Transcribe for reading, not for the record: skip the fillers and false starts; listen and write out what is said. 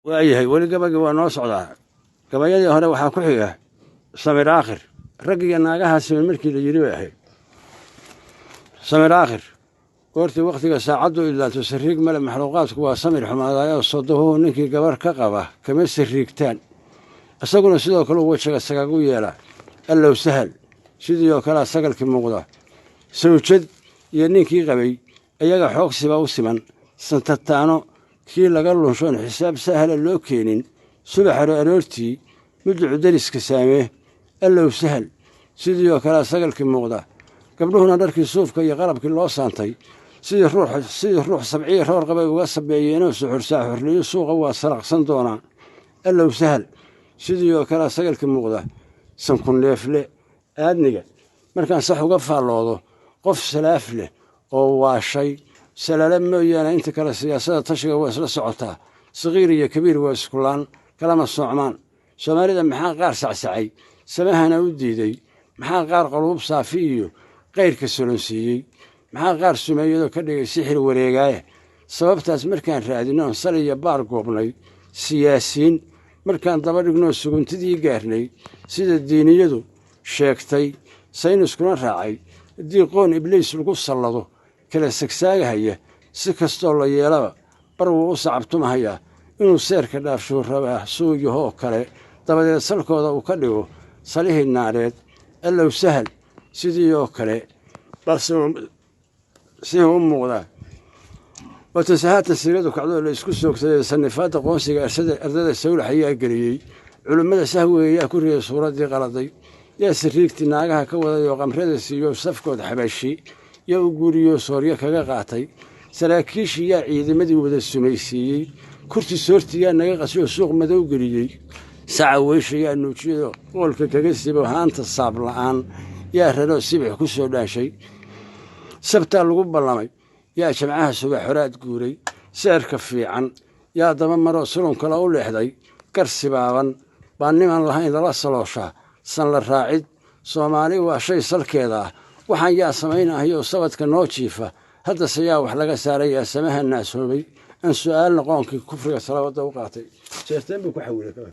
Waayahay, weli gabaygii waa noo socdaa. Gabayadii hore waxaa ku xiga Samir Aakhir. Rag iyo naagaha siman markii la yidhi bay ahayd. Samir Aakhir: goortii wakhtiga saacaddu idlaato, sariig male maxluuqaadku, waa samir xumaadaayoo sodohuhu ninkii gabar ka qaba kama sariigtaan, isaguna sidoo kale u wejiga sagagu yeela. Allow sahal, sidii oo kalea sagalkii muuqda. Sawjad iyo ninkii qabay iyaga xoogsiba u siman. Santataano kii laga lunshoon xisaab sahla loo keenin, subax hore aroortii muducu deriska saamee. Allow sahal, sidii oo kalea sagalkii muuqda. Gabdhuhuna dharkii suufka iyo qalabkii loo saantay sidii ruux sabciya roor qabay uga sabeeyeenoo suxur saaxurliyo suuqa waa saraqsan doonaa. Allow sahal, sidii oo kalea sagalkii muuqda. Sankuneefle aadniga markaan sax uga faalloodo, qof salaaf leh oo waashay salale mooyaane, inta kale siyaasada tashiga waa isla socotaa. Saqiir iyo kabiir waa iskulaan, kalama soocmaan. Soomaalida maxaa qaar sacsacay, samahana u diiday? Maxaa qaar qaluub saafi iyo qayrka solonsiiyey? Maxaa qaar sumeeyadoo ka dhigay sixir wareegaaye? Sababtaas markaan raadino oon sal iyo baar goobnay, siyaasiin markaan daba dhignoo suguntidii gaarnay, sida diiniyadu sheegtay, sayniskuna raacay, haddii qoon ibliis lagu sallado kala sagsaagahaya, si kastoo la yeelaba bar wuu u sacabtumahayaa. Inuu seerka dhaafshuu rabaa suuyahoo kale, dabadeed salkooda uu ka dhigo salihii naareed. Allow sahal, sidii oo kale balse sihii u muuqdaa. Waatase haatan siiradu kacdoo la isku soogsaday. Sanifaadda qoonsiga ardada sawlax ayaa geliyey. Culimmada sahwiga yaa ku riyay suuraddii qaladay? Yaa sariigtii naagaha ka waday oo qamrada siiyo safkood xabashi? Yaa u guuriyoo sooryo kaga qaatay? Saraakiishii yaa ciidamadii wada sumaysiiyey? Kurti soorti yaa naga qasiyoo suuq madow geliyey? Saca weysha yaa nuujiyadoo qoolka kaga sibo? Haanta saab la'aan yaa raroo sibix ku soo dhaanshay? Sabtaa lagu ballamay yaa jamcaha subax horaad guuray? Seerka fiican yaa daba maroo sulun kale u leexday? Gar sibaaban baa niman lahayn lala salooshaa. San la raacid Soomaali waa shay salkeeda ah. Waxaan yaa samaynahayoo sabadka noo jiifa? Haddase yaa wax laga saaray? Yaa samaha naasoobay? Aan su'aalna qoonkii kufriga salaawada u qaatay. Jeerteen buu ku xawilay.